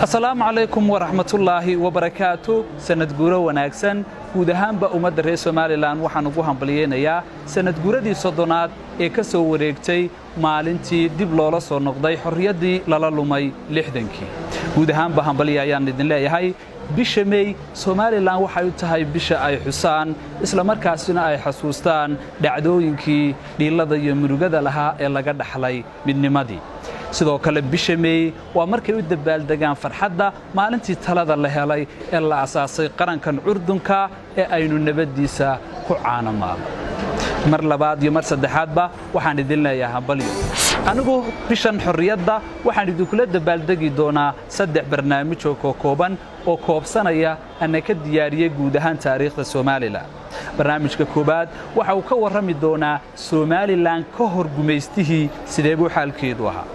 Asalaamu calaykum waraxmatullaahi wabarakaatu. Sanad guuro wanaagsan guud ahaanba ummadda reer Somaliland. Waxaan ugu hambalyaynayaa sanad guuradii 30aad ee ka soo wareegtay maalintii dib loola soo noqday xorriyaddii lala lumay 60kii. Guud ahaanba hambalya ayaan idin leeyahay. Bisha Mey Somaliland waxay u tahay bisha ay xusaan, islamarkaasina ay xasuustaan dhacdooyinkii dhiillada iyo murugada lahaa ee laga dhaxlay midnimadii. Sidoo kale bisha Meey waa markay u dabaaldegaan farxadda maalintii talada la helay ee la asaasay qarankan curdunka ee aynu nabaddiisa ku caanamaalo. Mar labaad iyo mar saddexaadba waxaan idin leeyahay hambalyo. Anigu bishan xorriyadda waxaan idinkula dabaaldegi doonaa saddex barnaamij oo kokooban oo koobsanaya ana ka diyaariyey guud ahaan taariikhda Somaliland. Barnaamijka koowaad waxa uu ka warrami doonaa Somaliland ka hor gumaystihii sidee buu xaalkeedu ahaa,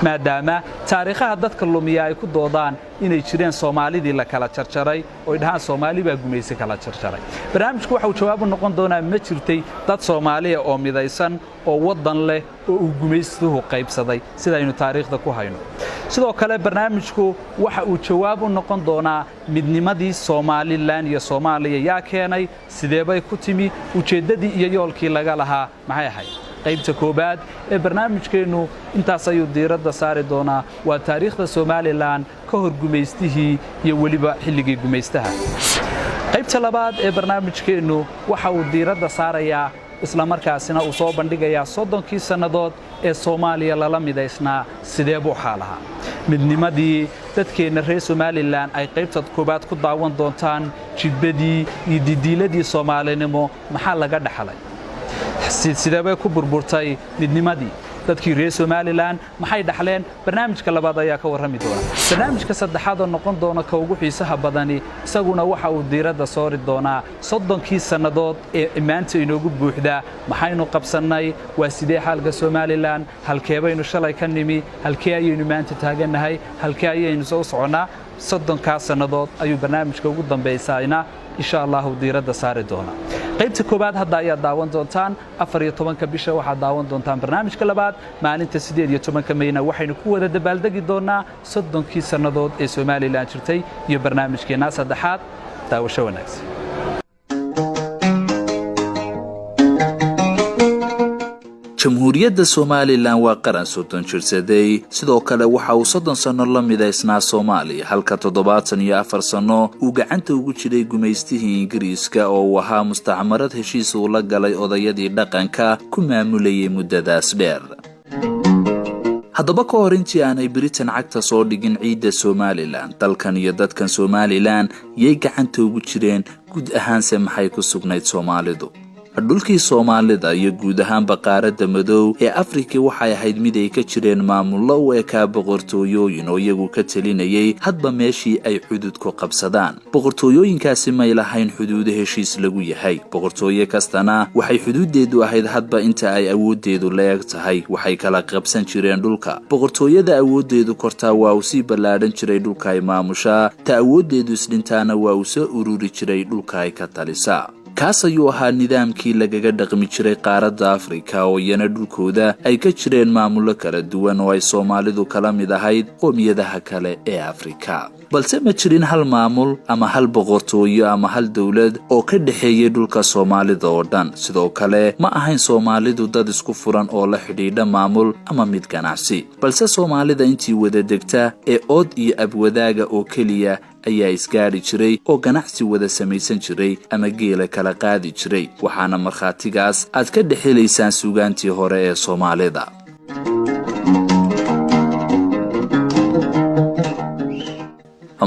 maadaama taariikhaha dadka lumiya ay ku doodaan inay jireen Soomaalidii la kala jarjaray oo ay dhahaan Soomaali baa gumaysi kala jarjaray. Barnaamijku waxa uu jawaab u noqon doonaa: ma jirtay dad Soomaaliya oo midaysan oo waddan leh oo uu gumaystuhu qaybsaday, sidaynu taariikhda ku hayno? Sidoo kale barnaamijku waxa uu jawaab u noqon doonaa midnimadii Somaliland iyo Soomaaliya yaa keenay, sideebay ku timi, ujeeddadii iyo yoolkii laga lahaa maxay ahayd? Qaybta koowaad ee barnaamijkeennu intaas ayuu diiradda saari doonaa, waa taariikhda Somaliland ka hor gumaystihii iyo weliba xilligii gumaystaha. Qaybta labaad ee barnaamijkeennu waxa uu diiradda saarayaa, islamarkaasina uu soo bandhigayaa 30kii sannadood ee Soomaaliya lala midaysnaa sidee buu xaal ahaa, midnimadii dadkeenna reer Somaliland ay qaybta koowaad ku daawan doontaan, jibbadii iyo didiiladii Soomaalinimo maxaa laga dhaxlay, sideebay ku burburtay midnimadii, dadkii reer Somaliland maxay dhaxleen? Barnaamijka labaad ayaa ka warrami doona. Barnaamijka saddexaad oo noqon doona ka ugu xiisaha badani, isaguna waxa uu diiradda saari doonaa 30kii sannadood ee maanta inoogu buuxdaa maxaynu qabsannay, waa sidee xaalka Somaliland, halkeebaynu shalay ka nimi, halkee ayaynu maanta taagannahay, halkee ayaynu soo soconnaa? 30kaa sannadood ayuu barnaamijka ugu dambaysaayna insha Allahu diiradda saari doona. Qaybta koowaad hadda ayaad daawan doontaan. 14-ka bisha waxaad daawan doontaan barnaamijka labaad. Maalinta 18-ka Meyna waxaynu ku wada dabaaldegi doonaa 30kii sannadood ee Somaliland jirtay iyo barnaamijkeennaa saddexaad. Daawasho wanaagsan. Jamhuuriyadda Somaliland waa qaran 30 jirsaday. Sidoo kale waxa uu 30 sanno la midaysnaa Soomaaliya, halka 74 sanno uu gacanta ugu jiray gumaystihii Ingiriiska, oo uu ahaa mustacmarad heshiis uu la galay odayadii dhaqanka ku maamulayay muddadaas dheer. Haddaba, ka hor intii aanay Britain cagta soo dhigin ciidda Somaliland, dalkan iyo dadkan Somaliland yay gacanta ugu jireen? Guud ahaanse maxay ku sugnayd Soomaalidu? Dhulkii Soomaalida iyo guud ahaanba qaaradda madow ee Afrika waxay ahayd mid ay ka jireen maamullo u ekaa boqortooyooyin oo iyagu ka telinayay hadba meeshii ay cudud ku qabsadaan. Boqortooyooyinkaasi may lahayn xuduudo heshiis lagu yahay. Boqortooyo kastana waxay xuduuddeedu ahayd hadba inta ay awooddeedu la-eg tahay. Waxay kala qabsan jireen dhulka. Boqortooyada awooddeedu kortaa waa uu sii ballaadhan jiray dhulka ay maamushaa, ta awooddeedu isdhintaana waa uu soo ururi jiray dhulka ay ka talisaa. Kaas ayuu ahaa nidaamkii lagaga dhaqmi jiray qaaradda Afrika, oo iyana dhulkooda ay ka jireen maamullo kala duwan oo ay Soomaalidu kala mid ahayd qoomiyadaha kale ee Afrika. Balse ma jirin hal maamul ama hal boqortooyo ama hal dowlad oo ka dhexeeyay dhulka Soomaalida oo dhan. Sidoo kale ma ahayn Soomaalidu dad isku furan oo la xidhiidha maamul ama mid ganacsi, balse Soomaalida intii wada degta ee ood iyo abwadaaga oo keliya ayaa isgaadhi jiray oo ganacsi wada samaysan jiray ama geela kala qaadi jiray. Waxaana markhaatigaas aad ka dhex helaysaan suugaantii hore ee Soomaalida.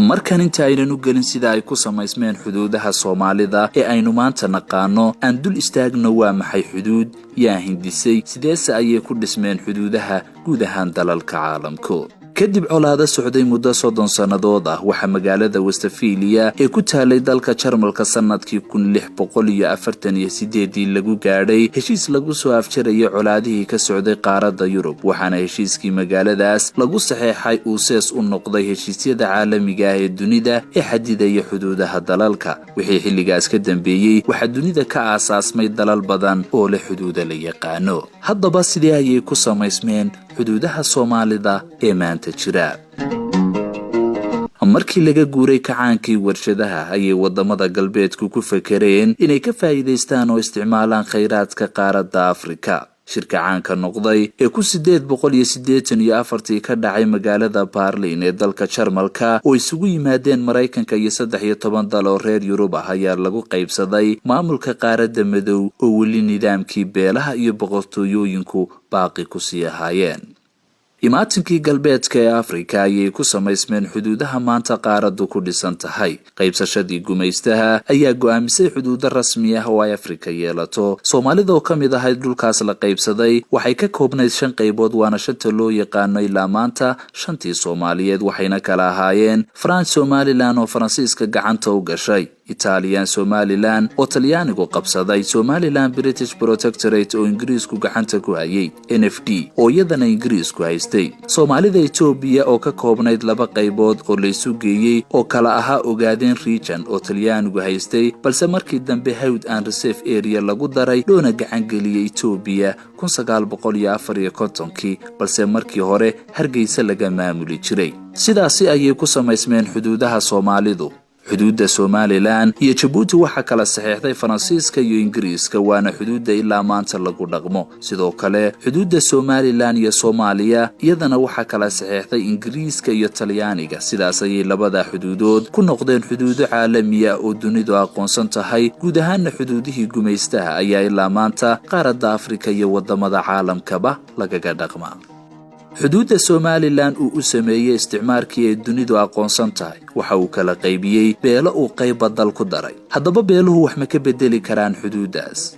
Markan inta aynan u gelin sida ay ku samaysmeen xuduudaha Soomaalida ee aynu maanta naqaano, aan dul istaagno: waa maxay xuduud? Yaa hindisay? Sideese ayay ku dhismeen xuduudaha guud ahaan dalalka caalamku? Kadib colaado socday muddo 30 sannadood ah, waxaa magaalada Westfilia ee ku taalay dalka Jarmalka sanadkii 1648-dii lagu gaadhay heshiis lagu soo afjarayay colaadihii ka socday qaaradda Yurub. Waxaana heshiiskii magaaladaas lagu saxeexay uu sees u noqday heshiisyada caalamiga ah ee dunida ee xadidaya xuduudaha dalalka. Wixii xilligaas ka dambeeyey, waxaa dunida ka aasaasmay dalal badan oo leh xuduuda la yaqaano. Haddaba, sidee ayay ku samaysmeen xuduudaha Soomaalida ee maanta jira? Markii laga guuray kacaankii warshadaha, ayay wadamada galbeedku ku fekereen inay ka faa'iidaystaan oo isticmaalaan khayraadka qaaradda Afrika. Shirka caanka noqday ee 1884-tii ka dhacay magaalada Berlin ee dalka Jarmalka, oo isugu yimaadeen Maraykanka iyo 13 dal oo reer Yurub ah, ayaa lagu qaybsaday maamulka qaaradda madow, oo weli nidaamkii beelaha iyo boqortooyooyinku baaqi kusii ahaayeen. Imaatinkii galbeedka ee Afrika ayay ku samaysmeen xuduudaha maanta qaaraddu ku dhisan tahay. Qaybsashadii gumaystaha ayaa go'aamisay xuduudo rasmi ah oo ay Afrika yeelato. Soomaalida oo ka mid ahayd dhulkaas la qaybsaday waxay ka koobnayd shan qaybood, waana shanta loo yaqaano ilaa maanta shantii Soomaaliyeed, waxayna kala ahaayeen French Somaliland oo Faransiiska gacanta u gashay, Italian Somaliland oo Talyaanigu qabsaday, Somaliland British Protectorate oo Ingiriisku gacanta ku hayay, NFD oo iyadana Ingiriisku haystay, Soomaalida Etoobiya oo ka koobnayd laba qaybood oo laysu geeyey oo kala ahaa Ogaadeen Region oo Talyaanigu haystay, balse markii dambe Hawd and Reserve Area lagu daray loona gacangeliyey Etoobiya 1954-kii, balse markii hore Hargeysa laga maamuli jiray. Sidaasi ayay ku samaysmeen xuduudaha Soomaalidu. Xuduudda Somaliland iyo Jabuuti waxaa kala saxeexday Faransiiska iyo Ingiriiska, waana xuduudda ilaa maanta lagu dhaqmo. Sidoo kale xuduudda Somaliland iyo Soomaaliya iyadana waxaa kala saxeexday Ingiriiska iyo Talyaaniga. Sidaas ayay labada xuduudood ku noqdeen xuduudo caalamiya oo dunidu aqoonsan tahay. Guud ahaana xuduudihii gumaystaha ayaa ilaa maanta qaaradda Afrika iyo wadamada caalamkaba lagaga dhaqmaa. Xuduudda Somaliland uu u sameeyey isticmaarkii ay dunidu aqoonsan tahay waxa uu kala qaybiyey beelo uu qayba dal ku daray. Haddaba beeluhu wax ma ka bedeli karaan xuduuddaas?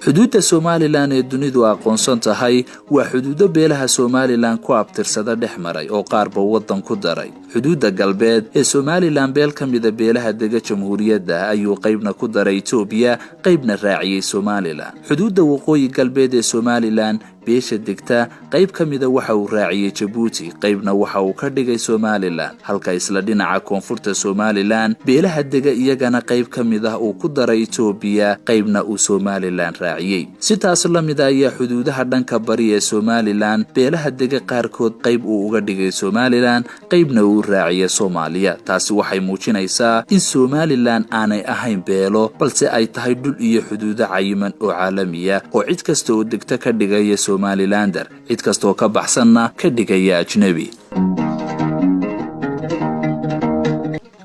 Xuduudda Somaliland ee dunidu aqoonsan tahay waa xuduudo beelaha Somaliland ku abtirsada dhex maray oo qaarba waddan ku daray. Xuduudda galbeed ee Somaliland beel ka mida beelaha dega jamhuuriyadda ayuu qaybna ku daray Etoobiya, qaybna raaciyey Somaliland. Xuduudda waqooyi galbeed ee Somaliland beesha degta qayb ka mida waxa uu raaciyey Jabuuti, qaybna waxa uu ka dhigay Somaliland, halka isla dhinaca koonfurta Somaliland beelaha dega iyagana qayb ka mid ah uu ku daray Etoobiya, qaybna uu Somaliland raaciyey. Si taas la mida ayaa xuduudaha dhanka bari ee Somaliland beelaha dega qaarkood qayb uu uga dhigay Somaliland, qaybna uu raaciyey Soomaaliya. Taasi waxay muujinaysaa in Somaliland aanay ahayn beelo, balse ay tahay dhul iyo xuduudo cayiman oo caalamiya, oo cid kasta oo degta ka dhigaya Somalilander, cid kastaoo ka baxsanna ka dhigaya ajnebi.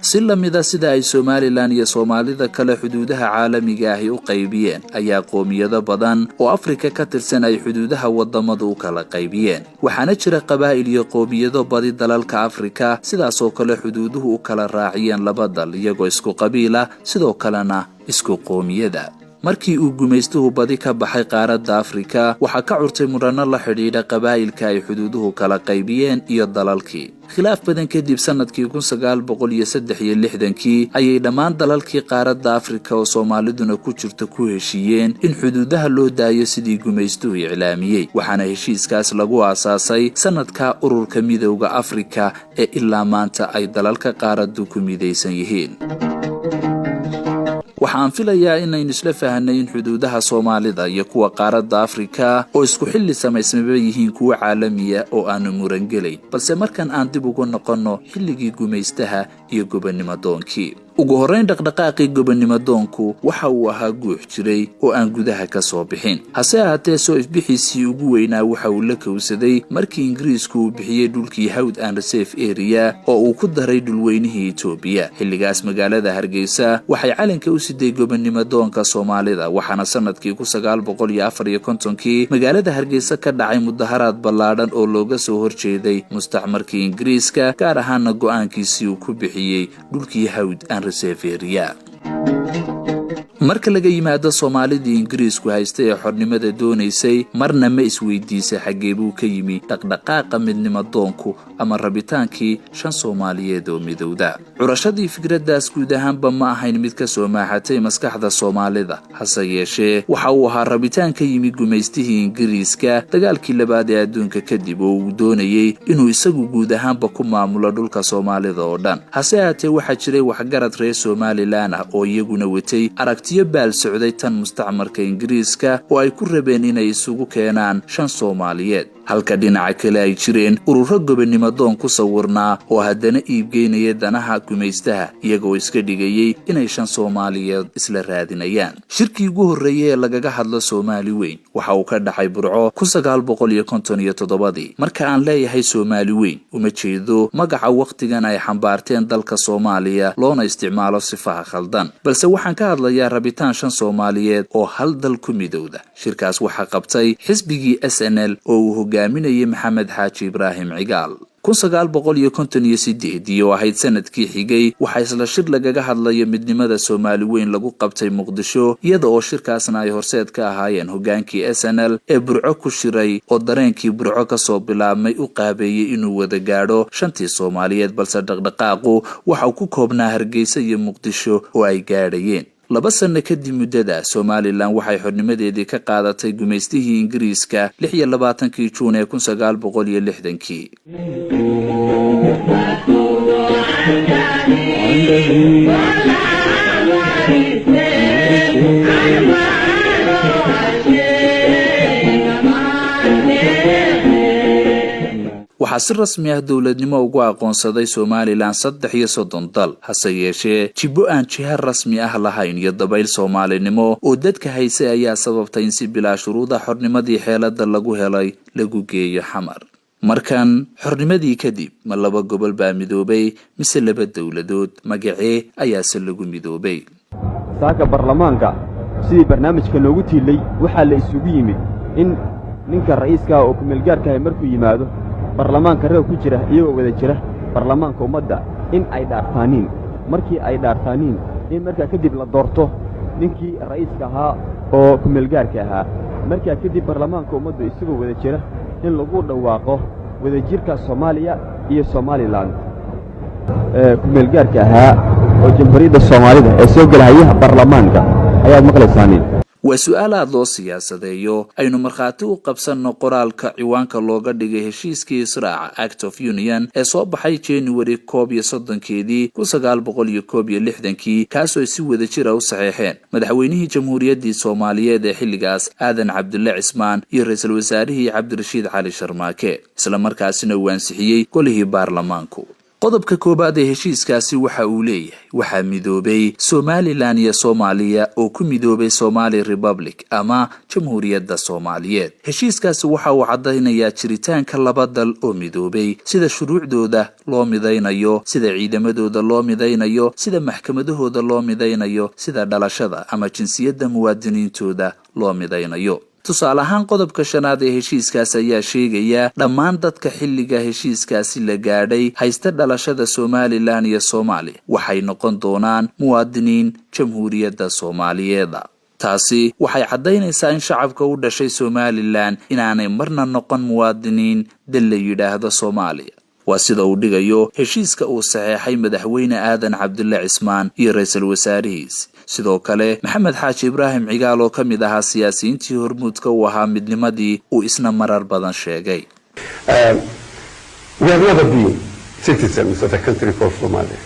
Si lamida sida ay Somaliland iyo Soomaalida kale xuduudaha caalamiga ahi u qaybiyeen, ayaa qoomiyado badan oo Afrika ka tirsan ay xuduudaha wadamadu u kala qaybiyeen. Waxaana jira qabaa'il iyo qoomiyado badi dalalka Afrika sidaasoo kale xuduuduhu u kala raaciyeen laba dal, iyagoo isku qabiila, sidoo kalena isku qoomiyada. Markii uu gumaystuhu badi ka baxay qaaradda Afrika, waxaa ka curtay muranno la xidhiidha qabaa'ilka ay xuduuduhu kala qaybiyeen iyo dalalkii. Khilaaf badan kadib, sanadkii 1963-kii ayay dhammaan dalalkii qaaradda Afrika oo Soomaaliduna ku jirta ku heshiiyeen in xuduudaha loo daayo sidii gumaystuhu iclaamiyey, waxaana heshiiskaas lagu aasaasay sanadka Ururka Midowda Afrika ee ilaa maanta ay dalalka qaaraddu ku midaysan yihiin. Waxaan filayaa inaynu isla fahanay in xuduudaha Soomaalida iyo kuwa qaaradda Afrika oo isku xilli samaysmaba yihiin kuwo caalamiya oo aanu murangelayn. Balse markan aan dib ugu noqonno xilligii gumaystaha iyo gobonnimo doonkii. Ugu horrayn dhaqdhaqaaqii gobonnimo doonku waxa uu ahaa guux jiray oo aan gudaha ka soo bixin. Hase ahaatee soo ifbixiisii ugu weynaa waxa uu la kowsaday markii Ingiriisku uu bixiyey dhulkii Hawd and Reserve Area oo uu ku daray dhulweynihii Etoobiya. Xilligaas magaalada Hargeysa waxay calanka u siday gobonnimo doonka Soomaalida, waxaana sanadkii 1954-kii magaalada Hargeysa ka dhacay mudaharaad ballaadhan oo looga soo horjeeday mustacmarkii Ingiriiska, gaar ahaana go'aankiisii uu ku bixiyey dhulkii Hawd and Reserve Area. Marka laga yimaado Soomaalidii Ingiriisku haystay ee xornimada doonaysay, marna ma isweydiisay xaggee buu ka yimi dhaqdhaqaaqa midnimo doonku ama rabitaankii shan Soomaaliyeed oo midowda? Curashadii fikraddaas guud ahaanba ma ahayn mid ka soo maaxatay maskaxda Soomaalida, hase yeeshee waxa uu ahaa rabitaan ka yimi gumaystihii Ingiriiska dagaalkii labaad ee adduunka kadib, oo uu doonayey inuu isagu guud ahaanba ku maamulo dhulka Soomaalida oo dhan. Hase ahaatee waxaa jiray waxgarad reer Somaliland ah oo iyaguna watay aragtiyo baal socday tan mustacmarka Ingiriiska, oo ay ku rabeen inay isugu keenaan shan Soomaaliyeed. Halka dhinaca kale ay jireen ururo gobonnimo doon ku sawirnaa oo haddana iibgeynaya danaha gumaystaha, iyagoo iska dhigayey inay shan Soomaaliyeed isla raadinayaan. Shirkii ugu horreeyey ee lagaga hadlo Soomaali weyn waxa uu ka dhacay Burco 1957-dii. Marka aan leeyahay Soomaali weyn, uma jeedo magaca wakhtigan ay xambaarteen dalka Soomaaliya loona isticmaalo sifaha khaldan, balse waxaan ka hadlayaa rabitaan shan Soomaaliyeed oo hal dal ku midowda. Shirkaas waxaa qabtay xisbigii SNL oo uu hogaaminayay Maxamed Xaaji Ibraahim Cigaal. 1958-dii oo ahayd sanadkii xigay, waxaa isla shir lagaga hadlayo midnimada Soomaali weyn lagu qabtay Muqdisho, iyada oo shirkaasna ay horseed ka ahaayeen hogaankii SNL ee Burco ku shiray, oo dareenkii Burco kasoo bilaabmay u qaabeeyey inuu wada gaadho shantii Soomaaliyeed. Balse dhaqdhaqaaqu waxa uu ku koobnaa Hargeysa iyo Muqdisho oo ay gaadhayeen. 2 sanno kadib muddada, Somaliland waxay xornimadeedii ka qaadatay gumaystihii Ingiriiska 26-kii Juun ee 1960-kii. Waxaa si rasmi ah dowladnimo ugu aqoonsaday Somaliland 33 dal. Hase yeeshee, jibbo aan jiha rasmi ah lahayn iyo dabayl Soomaalinimo oo dadka haysay ayaa sababtay in si bilaa shuruuda xornimadii xeelada lagu helay lagu geeyo Xamar. Markan xornimadii kadib, ma laba gobol baa midoobay mise laba dowladood? Magacee ayaase lagu midoobay? Saaka barlamaanka sidii barnaamijka noogu tiilay, waxaa la isugu yimid in ninka ra'iiskaah oo kumeelgaarkahay markuu yimaado barlamaanka reeg ku jira, iyagoo wada jira barlamaanka ummadda, in ay dhaartaaniin. Markii ay dhaartaaniin, in markaa kadib la doorto ninkii ra'iiska ahaa oo kumeelgaarka ahaa. Markaa kadib barlamaanka ummaddu isagoo wada jira in lagu dhawaaqo wadajirka Soomaaliya iyo Somaliland ee kumeelgaarka ahaa oo Jamhuuriyadda Soomaalida ee soo gelahaya barlamaanka ayaad maqlaysaaniin. Waa su-aal aada loo siyaasadeeyo. Aynu markhaati u qabsanno qoraalka ciwaanka looga dhigay heshiiskii israaca, Act of Union, ee soo baxay January 31-keedii 1961-kii, kaasoo ay si wada jira u saxeexeen madaxweynihii Jamhuuriyaddii Soomaaliyeed ee xilligaas, Aadan Cabdulle Cismaan, iyo ra-iisul wasaarihii Cabdirashiid Cali Sharmaake, islamarkaasina uu ansixiyey golihii baarlamaanku. Qodobka koowaad ee heshiiskaasi waxa uu leeyahay: waxaa midoobay Somaliland iyo Soomaaliya oo ku midoobay Somali Republic ama Jamhuuriyadda Soomaaliyeed. Heshiiskaasi waxa uu caddaynayaa jiritaanka laba dal oo midoobay, sida shuruucdooda loo midaynayo, sida ciidamadooda loo midaynayo, sida maxkamadahooda loo midaynayo, sida dhalashada ama jinsiyadda muwaadiniintooda loo midaynayo. Tusaale ahaan, qodobka shanaad ee heshiiskaas ayaa sheegaya dhammaan dadka xilliga heshiiskaasi la gaadhay haysta dhalashada Somaliland iyo Soomaaliya waxay noqon doonaan muwaadiniin Jamhuuriyadda Soomaaliyeeda. Taasi waxay caddaynaysaa in shacabka u dhashay Somaliland inaanay marna noqon muwaadiniin dal la yidhaahdo Soomaaliya. Waa sida uu dhigayo heshiiska uu saxeexay madaxweyne Aadan Cabdulle Cismaan iyo ra-iisul wasaarihiis. Sidoo kale, Maxamed Xaaji Ibraahim Cigaal oo ka mid ahaa siyaasiyiintii hormuudka u ahaa midnimadii, uu isna marar badan sheegay. We have never been citizens of a country called Somalia.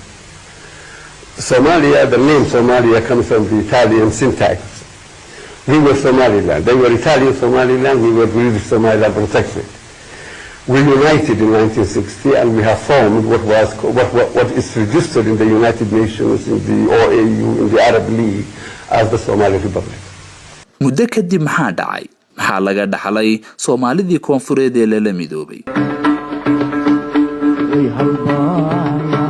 Somalia, the name Somalia comes from the Italian syntax. We were Somaliland. They were Italian Somaliland. We were British Somaliland Protectorate. We united in 1960 and we have formed what is registered in the United Nations, in the OAU, in the Arab League as the Somali Republic. Muddo kadib maxaa dhacay? Maxaa laga dhaxlay Soomaalidii koonfureed ee lala midoobay? Way halbaana,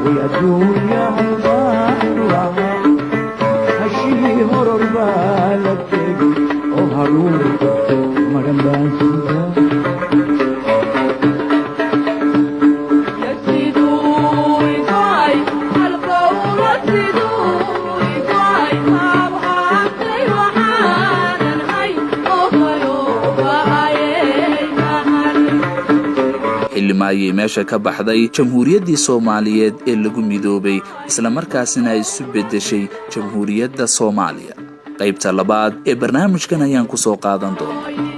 way adduunya halbaana, hashii horor baa la tegey oo haruur maran baan sidaa. Xillima ayay meesha ka baxday Jamhuuriyaddii Soomaaliyeed ee lagu midoobay, islamarkaasina ay isu beddeshay Jamhuuriyadda Soomaaliya? Qaybta labaad ee barnaamijkan ayaan ku soo qaadan doonaa.